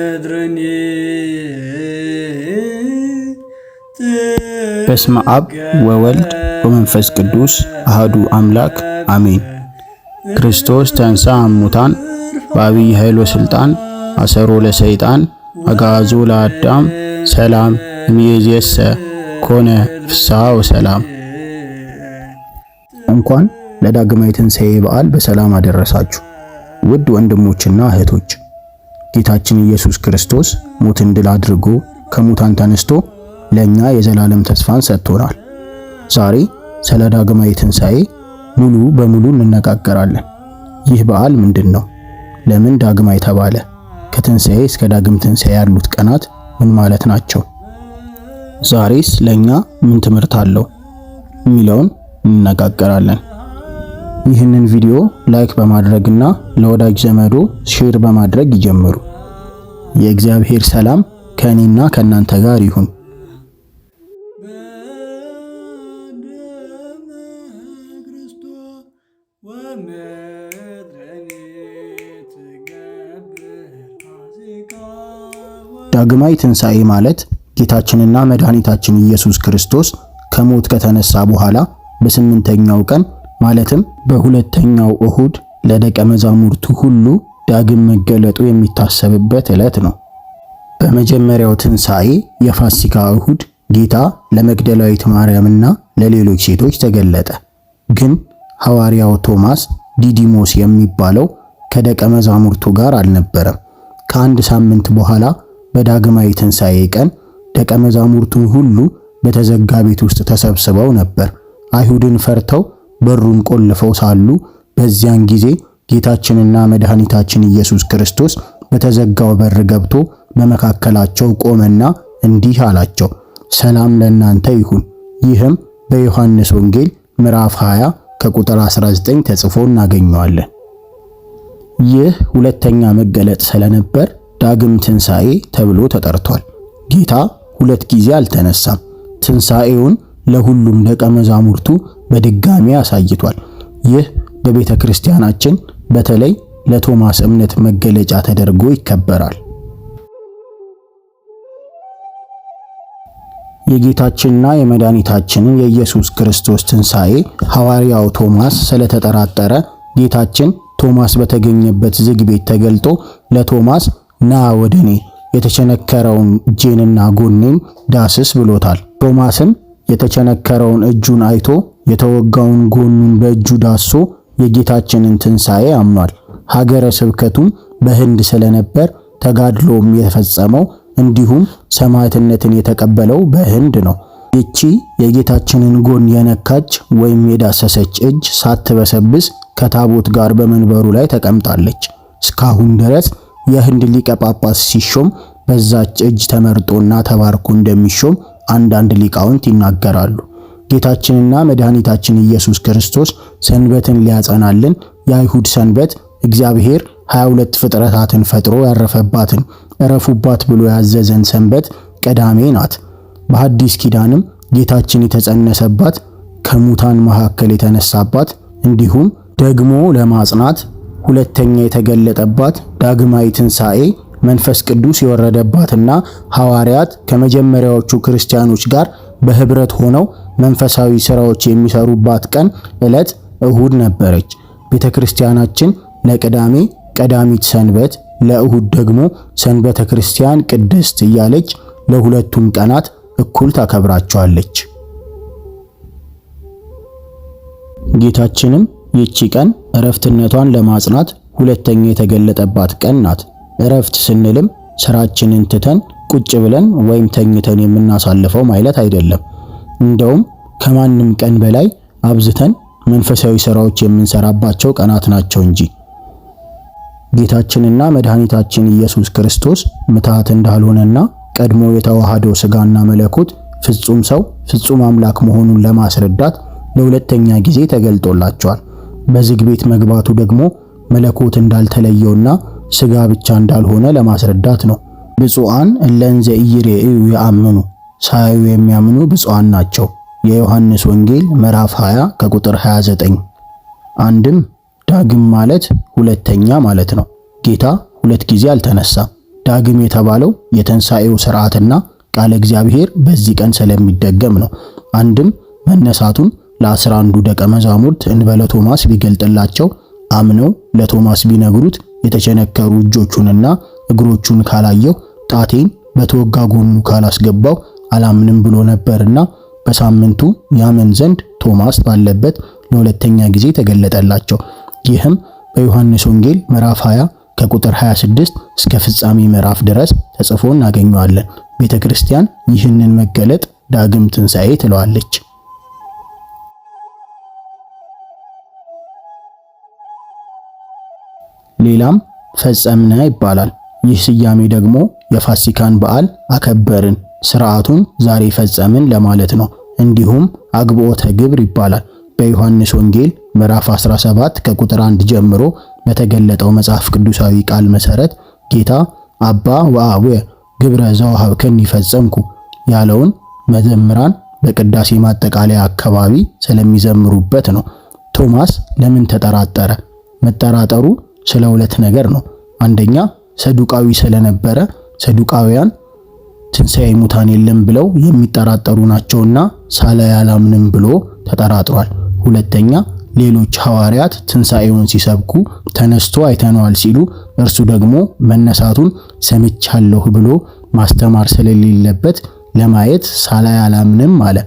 ወምድርኒ በስመ አብ ወወልድ ወመንፈስ ቅዱስ አህዱ አምላክ አሜን። ክርስቶስ ተንሥአ እሙታን በአብይ ኃይል ወስልጣን አሰሮ ለሰይጣን አግዓዞ ለአዳም ሰላም እምይእዜሰ ኮነ ፍስሐ ወሰላም። እንኳን ለዳግማዊ ትንሣኤ በዓል በሰላም አደረሳችሁ። ውድ ወንድሞችና እህቶች ጌታችን ኢየሱስ ክርስቶስ ሞትን ድል አድርጎ ከሙታን ተነስቶ ለኛ የዘላለም ተስፋን ሰጥቶናል። ዛሬ ስለ ዳግማዊ ትንሣኤ ሙሉ በሙሉ እንነጋገራለን። ይህ በዓል ምንድን ነው? ለምን ዳግማዊ ተባለ? ከትንሣኤ እስከ ዳግም ትንሣኤ ያሉት ቀናት ምን ማለት ናቸው? ዛሬስ ለኛ ምን ትምህርት አለው የሚለውን እንነጋገራለን። ይህንን ቪዲዮ like በማድረግና ለወዳጅ ዘመዶ share በማድረግ ይጀምሩ። የእግዚአብሔር ሰላም ከእኔና ከእናንተ ጋር ይሁን። በደመ ክርስቶስ ወምድርኒ ትገብር ፋሲካ ዳግማዊ ትንሣኤ ማለት ጌታችንና መድኃኒታችን ኢየሱስ ክርስቶስ ከሞት ከተነሳ በኋላ በስምንተኛው ቀን ማለትም በሁለተኛው እሁድ ለደቀ መዛሙርቱ ሁሉ ዳግም መገለጡ የሚታሰብበት ዕለት ነው። በመጀመሪያው ትንሣኤ የፋሲካ እሁድ ጌታ ለመግደላዊት ማርያምና ለሌሎች ሴቶች ተገለጠ። ግን ሐዋርያው ቶማስ ዲዲሞስ የሚባለው ከደቀ መዛሙርቱ ጋር አልነበረም። ከአንድ ሳምንት በኋላ በዳግማዊ ትንሣኤ ቀን ደቀ መዛሙርቱ ሁሉ በተዘጋ ቤት ውስጥ ተሰብስበው ነበር። አይሁድን ፈርተው በሩን ቆልፈው ሳሉ በዚያን ጊዜ ጌታችንና መድኃኒታችን ኢየሱስ ክርስቶስ በተዘጋው በር ገብቶ በመካከላቸው ቆመና እንዲህ አላቸው፣ ሰላም ለእናንተ ይሁን። ይህም በዮሐንስ ወንጌል ምዕራፍ 20 ከቁጥር 19 ተጽፎ እናገኘዋለን። ይህ ሁለተኛ መገለጥ ስለነበር ዳግም ትንሣኤ ተብሎ ተጠርቷል። ጌታ ሁለት ጊዜ አልተነሳም። ትንሣኤውን ለሁሉም ደቀ መዛሙርቱ በድጋሚ አሳይቷል። ይህ በቤተ ክርስቲያናችን በተለይ ለቶማስ እምነት መገለጫ ተደርጎ ይከበራል። የጌታችንና የመድኃኒታችንን የኢየሱስ ክርስቶስ ትንሣኤ ሐዋርያው ቶማስ ስለተጠራጠረ ጌታችን ቶማስ በተገኘበት ዝግ ቤት ተገልጦ ለቶማስ ና ወደ እኔ የተቸነከረውን እጄንና ጎኔን ዳስስ ብሎታል። ቶማስም የተቸነከረውን እጁን አይቶ የተወጋውን ጎኑን በእጁ ዳሶ የጌታችንን ትንሣኤ አምኗል። ሀገረ ስብከቱም በህንድ ስለነበር ተጋድሎም የፈጸመው እንዲሁም ሰማዕትነትን የተቀበለው በህንድ ነው። ይቺ የጌታችንን ጎን የነካች ወይም የዳሰሰች እጅ ሳትበሰብስ ከታቦት ጋር በመንበሩ ላይ ተቀምጣለች። እስካሁን ድረስ የህንድ ሊቀ ጳጳስ ሲሾም በዛች እጅ ተመርጦና ተባርኮ እንደሚሾም አንዳንድ ሊቃውንት ይናገራሉ። ጌታችንና መድኃኒታችን ኢየሱስ ክርስቶስ ሰንበትን ሊያጸናልን የአይሁድ ሰንበት እግዚአብሔር 22 ፍጥረታትን ፈጥሮ ያረፈባትን እረፉባት ብሎ ያዘዘን ሰንበት ቀዳሜ ናት። በሐዲስ ኪዳንም ጌታችን የተጸነሰባት ከሙታን መካከል የተነሳባት እንዲሁም ደግሞ ለማጽናት ሁለተኛ የተገለጠባት ዳግማዊ ትንሣኤ መንፈስ ቅዱስ የወረደባትና ሐዋርያት ከመጀመሪያዎቹ ክርስቲያኖች ጋር በህብረት ሆነው መንፈሳዊ ስራዎች የሚሰሩባት ቀን ዕለት እሁድ ነበረች። ቤተ ክርስቲያናችን ለቅዳሜ ቀዳሚት ሰንበት፣ ለእሁድ ደግሞ ሰንበተ ክርስቲያን ቅድስት እያለች ለሁለቱም ቀናት እኩል ታከብራቸዋለች። ጌታችንም ይቺ ቀን እረፍትነቷን ለማጽናት ሁለተኛ የተገለጠባት ቀን ናት። እረፍት ስንልም ስራችንን ትተን ቁጭ ብለን ወይም ተኝተን የምናሳልፈው ማለት አይደለም። እንደውም ከማንም ቀን በላይ አብዝተን መንፈሳዊ ስራዎች የምንሰራባቸው ቀናት ናቸው እንጂ። ጌታችንና መድኃኒታችን ኢየሱስ ክርስቶስ ምትሃት እንዳልሆነና ቀድሞ የተዋሃደው ስጋና መለኮት ፍጹም ሰው ፍጹም አምላክ መሆኑን ለማስረዳት ለሁለተኛ ጊዜ ተገልጦላቸዋል። በዝግ ቤት መግባቱ ደግሞ መለኮት እንዳልተለየውና ስጋ ብቻ እንዳልሆነ ለማስረዳት ነው። ብፁዓን እለ እንዘ ኢይሬእዩ የአምኑ፣ ሳያዩ የሚያምኑ ብፁዓን ናቸው። የዮሐንስ ወንጌል ምዕራፍ 20 ከቁጥር 29። አንድም ዳግም ማለት ሁለተኛ ማለት ነው። ጌታ ሁለት ጊዜ አልተነሳም። ዳግም የተባለው የትንሣኤው ሥርዓትና ቃለ እግዚአብሔር በዚህ ቀን ስለሚደገም ነው። አንድም መነሳቱን ለ11ዱ ደቀ መዛሙርት እንበለ ቶማስ ቢገልጥላቸው አምነው ለቶማስ ቢነግሩት የተቸነከሩ እጆቹንና እግሮቹን ካላየሁ ጣቴን በተወጋ ጎኑ ካላስገባው አላምንም ብሎ ነበርና በሳምንቱ ያመን ዘንድ ቶማስ ባለበት ለሁለተኛ ጊዜ ተገለጠላቸው። ይህም በዮሐንስ ወንጌል ምዕራፍ 20 ከቁጥር 26 እስከ ፍጻሜ ምዕራፍ ድረስ ተጽፎ እናገኘዋለን። ቤተ ክርስቲያን ይህንን መገለጥ ዳግም ትንሣኤ ትለዋለች። ሌላም ፈጸምነ ይባላል። ይህ ስያሜ ደግሞ የፋሲካን በዓል አከበርን፣ ስርዓቱን ዛሬ ፈጸምን ለማለት ነው። እንዲሁም አግብኦተ ግብር ይባላል። በዮሐንስ ወንጌል ምዕራፍ 17 ከቁጥር 1 ጀምሮ በተገለጠው መጽሐፍ ቅዱሳዊ ቃል መሰረት ጌታ አባ ወአቡየ ግብረ ዘወሀብከኒ ፈጸምኩ ያለውን መዘምራን በቅዳሴ ማጠቃለያ አካባቢ ስለሚዘምሩበት ነው። ቶማስ ለምን ተጠራጠረ? መጠራጠሩ ስለ ሁለት ነገር ነው። አንደኛ ሰዱቃዊ ስለነበረ ሰዱቃውያን ትንሣኤ ሙታን የለም ብለው የሚጠራጠሩ ናቸውና ሳላይ አላምንም ብሎ ተጠራጥሯል። ሁለተኛ ሌሎች ሐዋርያት ትንሣኤውን ሲሰብኩ ተነስቶ አይተነዋል ሲሉ እርሱ ደግሞ መነሳቱን ሰምቻለሁ ብሎ ማስተማር ስለሌለበት ለማየት ሳላይ አላምንም አለ።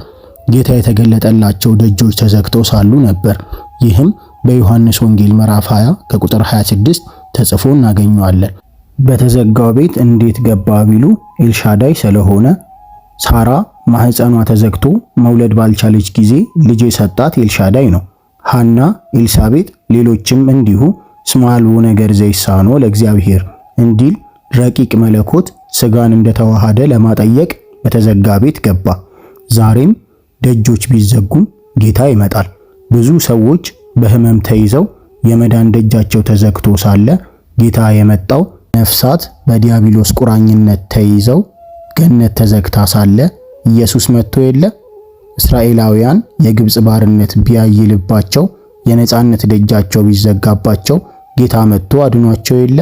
ጌታ የተገለጠላቸው ደጆች ተዘግተው ሳሉ ነበር። ይህም በዮሐንስ ወንጌል ምዕራፍ 20 ከቁጥር 26 ተጽፎ እናገኘዋለን። በተዘጋው ቤት እንዴት ገባ ቢሉ ኤልሻዳይ ስለሆነ፣ ሳራ ማህፀኗ ተዘግቶ መውለድ ባልቻለች ጊዜ ልጅ የሰጣት ኤልሻዳይ ነው። ሐና፣ ኤልሳቤጥ፣ ሌሎችም እንዲሁ እስመ አልቦ ነገር ዘይሳኖ ለእግዚአብሔር እንዲል ረቂቅ መለኮት ስጋን እንደተዋሃደ ለማጠየቅ በተዘጋ ቤት ገባ። ዛሬም ደጆች ቢዘጉም ጌታ ይመጣል። ብዙ ሰዎች በህመም ተይዘው የመዳን ደጃቸው ተዘግቶ ሳለ ጌታ የመጣው ነፍሳት በዲያብሎስ ቁራኝነት ተይዘው ገነት ተዘግታ ሳለ ኢየሱስ መጥቶ የለ? እስራኤላውያን የግብጽ ባርነት ቢያይልባቸው የነጻነት ደጃቸው ቢዘጋባቸው ጌታ መጥቶ አድኗቸው የለ?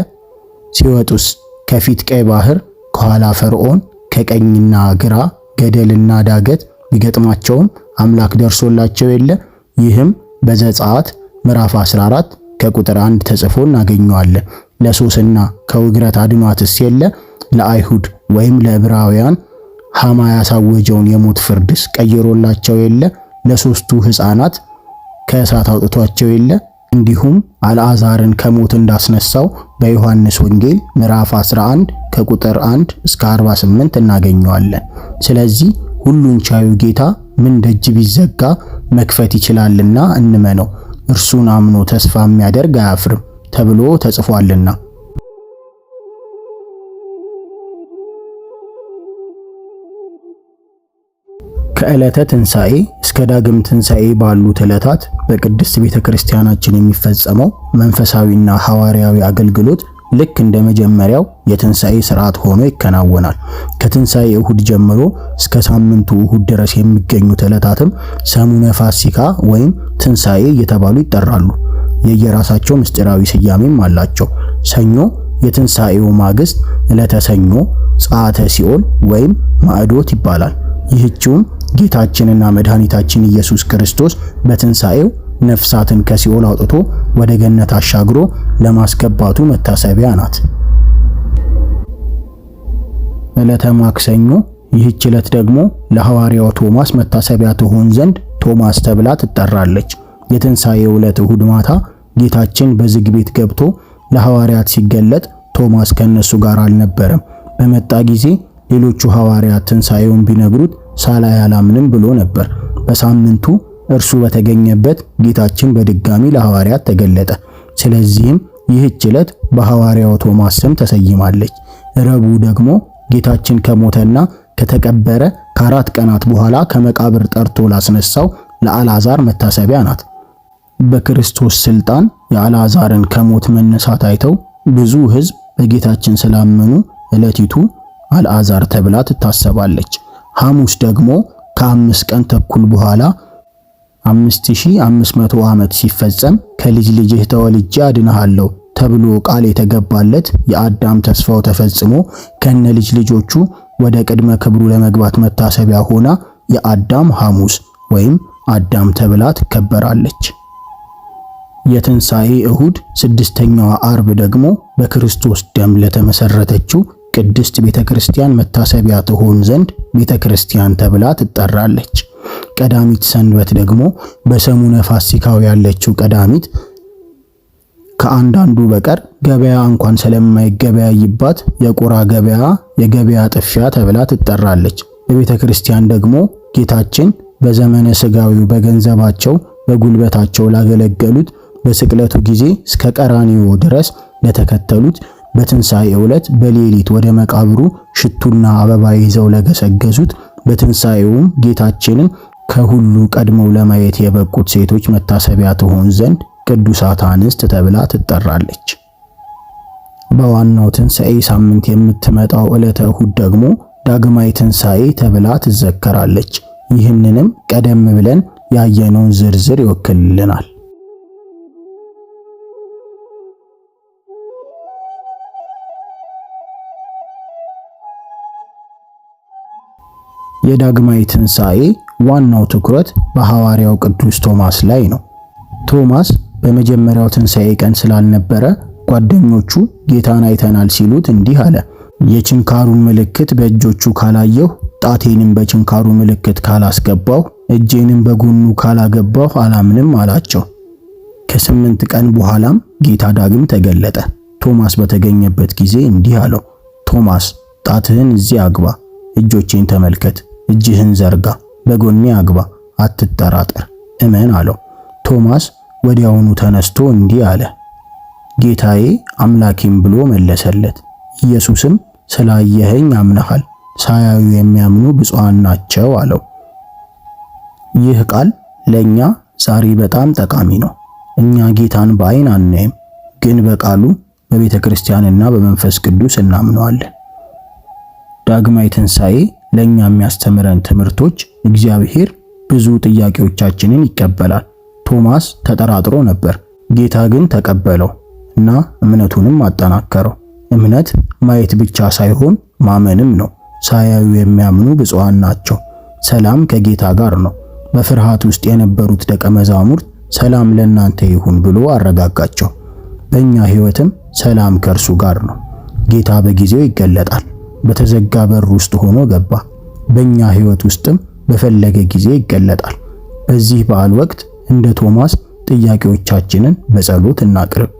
ሲወጡስ ከፊት ቀይ ባህር፣ ከኋላ ፈርዖን፣ ከቀኝና ግራ ገደልና ዳገት ቢገጥማቸውም አምላክ ደርሶላቸው የለ? ይህም በዘጸአት ምዕራፍ 14 ከቁጥር 1 ተጽፎ እናገኘዋለን። ለሶስና ከውግረት አድኗትስ የለ? ለአይሁድ ወይም ለዕብራውያን ሐማ ያሳወጀውን የሞት ፍርድስ ቀይሮላቸው የለ? ለሶስቱ ሕፃናት ከእሳት አውጥቷቸው የለ? እንዲሁም አልዓዛርን ከሞት እንዳስነሳው በዮሐንስ ወንጌል ምዕራፍ 11 ከቁጥር 1 እስከ 48 እናገኘዋለን። ስለዚህ ሁሉን ቻዩ ጌታ ምን ደጅ ቢዘጋ መክፈት ይችላልና እንመነው። እርሱን አምኖ ተስፋ የሚያደርግ አያፍርም ተብሎ ተጽፏልና። ከዕለተ ትንሣኤ እስከ ዳግም ትንሣኤ ባሉት ዕለታት በቅድስት ቤተ ክርስቲያናችን የሚፈጸመው መንፈሳዊና ሐዋርያዊ አገልግሎት ልክ እንደ መጀመሪያው የትንሣኤ ስርዓት ሆኖ ይከናወናል። ከትንሣኤ እሁድ ጀምሮ እስከ ሳምንቱ እሁድ ድረስ የሚገኙት ዕለታትም ሰሙነ ፋሲካ ወይም ትንሣኤ እየተባሉ ይጠራሉ። የየራሳቸው ምስጢራዊ ስያሜም አላቸው። ሰኞ የትንሣኤው ማግስት ዕለተ ሰኞ ጸአተ ሲኦል ወይም ማዕዶት ይባላል። ይህችውም ጌታችንና መድኃኒታችን ኢየሱስ ክርስቶስ በትንሣኤው ነፍሳትን ከሲኦል አውጥቶ ወደ ገነት አሻግሮ ለማስገባቱ መታሰቢያ ናት። ዕለተ ማክሰኞ ይህች ዕለት ደግሞ ለሐዋርያው ቶማስ መታሰቢያ ትሆን ዘንድ ቶማስ ተብላ ትጠራለች። የትንሣኤው ዕለት እሁድ ማታ ጌታችን በዝግ ቤት ገብቶ ለሐዋርያት ሲገለጥ ቶማስ ከነሱ ጋር አልነበረም። በመጣ ጊዜ ሌሎቹ ሐዋርያት ትንሣኤውን ቢነግሩት ሳላይ አላምንም ብሎ ነበር። በሳምንቱ እርሱ በተገኘበት ጌታችን በድጋሚ ለሐዋርያት ተገለጠ። ስለዚህም ይህች ዕለት በሐዋርያው ቶማስ ስም ተሰይማለች። ረቡዕ ደግሞ ጌታችን ከሞተና ከተቀበረ ከአራት ቀናት በኋላ ከመቃብር ጠርቶ ላስነሳው ለአልዓዛር መታሰቢያ ናት። በክርስቶስ ስልጣን የአልዓዛርን ከሞት መነሳት አይተው ብዙ ሕዝብ በጌታችን ስላመኑ ዕለቲቱ አልዓዛር ተብላ ትታሰባለች። ሐሙስ ደግሞ ከ5 ቀን ተኩል በኋላ 5500 ዓመት ሲፈጸም ከልጅ ልጅህ ተወልጄ አድንሃለሁ ተብሎ ቃል የተገባለት የአዳም ተስፋው ተፈጽሞ ከነ ልጅ ልጆቹ ወደ ቅድመ ክብሩ ለመግባት መታሰቢያ ሆና የአዳም ሐሙስ ወይም አዳም ተብላ ትከበራለች። የትንሣኤ እሁድ ስድስተኛዋ አርብ ደግሞ በክርስቶስ ደም ለተመሰረተችው ቅድስት ቤተክርስቲያን መታሰቢያ ትሆን ዘንድ ቤተክርስቲያን ተብላ ትጠራለች። ቀዳሚት ሰንበት ደግሞ በሰሙነ ፋሲካው ያለችው ቀዳሚት ከአንዳንዱ በቀር ገበያ እንኳን ስለማይገበያይባት የቁራ ገበያ፣ የገበያ ጥፊያ ተብላ ትጠራለች። በቤተ ክርስቲያን ደግሞ ጌታችን በዘመነ ስጋዊው በገንዘባቸው በጉልበታቸው ላገለገሉት በስቅለቱ ጊዜ እስከ ቀራንዮ ድረስ ለተከተሉት በትንሣኤው ዕለት በሌሊት ወደ መቃብሩ ሽቱና አበባ ይዘው ለገሰገሱት በትንሣኤውም ጌታችንን ከሁሉ ቀድመው ለማየት የበቁት ሴቶች መታሰቢያ ትሆን ዘንድ ቅዱሳት አንስት ተብላ ትጠራለች። በዋናው ትንሣኤ ሳምንት የምትመጣው ዕለተ እሁድ ደግሞ ዳግማይ ትንሣኤ ተብላ ትዘከራለች። ይህንንም ቀደም ብለን ያየነውን ዝርዝር ይወክልልናል። የዳግማይ ትንሣኤ ዋናው ትኩረት በሐዋርያው ቅዱስ ቶማስ ላይ ነው። ቶማስ በመጀመሪያው ትንሣኤ ቀን ስላልነበረ ጓደኞቹ ጌታን አይተናል ሲሉት እንዲህ አለ፣ የችንካሩን ምልክት በእጆቹ ካላየሁ፣ ጣቴንም በችንካሩ ምልክት ካላስገባሁ፣ እጄንም በጎኑ ካላገባሁ አላምንም አላቸው። ከ8 ቀን በኋላም ጌታ ዳግም ተገለጠ። ቶማስ በተገኘበት ጊዜ እንዲህ አለው፣ ቶማስ ጣትህን እዚህ አግባ፣ እጆቼን ተመልከት፣ እጅህን ዘርጋ፣ በጎኔ አግባ፣ አትጠራጠር፣ እመን አለው። ቶማስ ወዲያውኑ ተነስቶ እንዲህ አለ፣ ጌታዬ አምላኬም ብሎ መለሰለት። ኢየሱስም ስላየኸኝ አምነሃል፣ ሳያዩ የሚያምኑ ብፁዓን ናቸው አለው። ይህ ቃል ለኛ ዛሬ በጣም ጠቃሚ ነው። እኛ ጌታን በአይን አናይም፣ ግን በቃሉ በቤተ ክርስቲያንና በመንፈስ ቅዱስ እናምነዋለን። ዳግማይ ትንሣኤ ለኛ የሚያስተምረን ትምህርቶች እግዚአብሔር ብዙ ጥያቄዎቻችንን ይቀበላል። ቶማስ ተጠራጥሮ ነበር፣ ጌታ ግን ተቀበለው እና እምነቱንም አጠናከረው። እምነት ማየት ብቻ ሳይሆን ማመንም ነው። ሳያዩ የሚያምኑ ብፁዓን ናቸው። ሰላም ከጌታ ጋር ነው። በፍርሃት ውስጥ የነበሩት ደቀ መዛሙርት ሰላም ለእናንተ ይሁን ብሎ አረጋጋቸው። በእኛ ሕይወትም ሰላም ከእርሱ ጋር ነው። ጌታ በጊዜው ይገለጣል። በተዘጋ በር ውስጥ ሆኖ ገባ። በእኛ ሕይወት ውስጥም በፈለገ ጊዜ ይገለጣል። በዚህ በዓል ወቅት እንደ ቶማስ ጥያቄዎቻችንን በጸሎት እናቅርብ።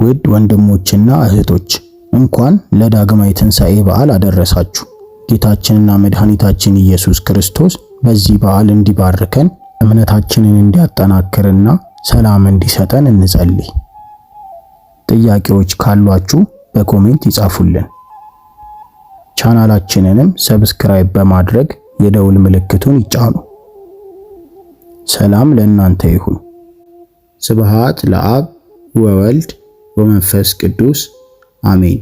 ውድ ወንድሞችና እህቶች እንኳን ለዳግማዊ ትንሣኤ በዓል አደረሳችሁ። ጌታችንና መድኃኒታችን ኢየሱስ ክርስቶስ በዚህ በዓል እንዲባርከን እምነታችንን እንዲያጠናክርና ሰላም እንዲሰጠን እንጸልይ። ጥያቄዎች ካሏችሁ በ comment ይጻፉልን። ቻናላችንንም subscribe በማድረግ የደውል ምልክቱን ይጫኑ። ሰላም ለእናንተ ይሁን። ስብሐት ለአብ ወወልድ ወመንፈስ ቅዱስ አሜን።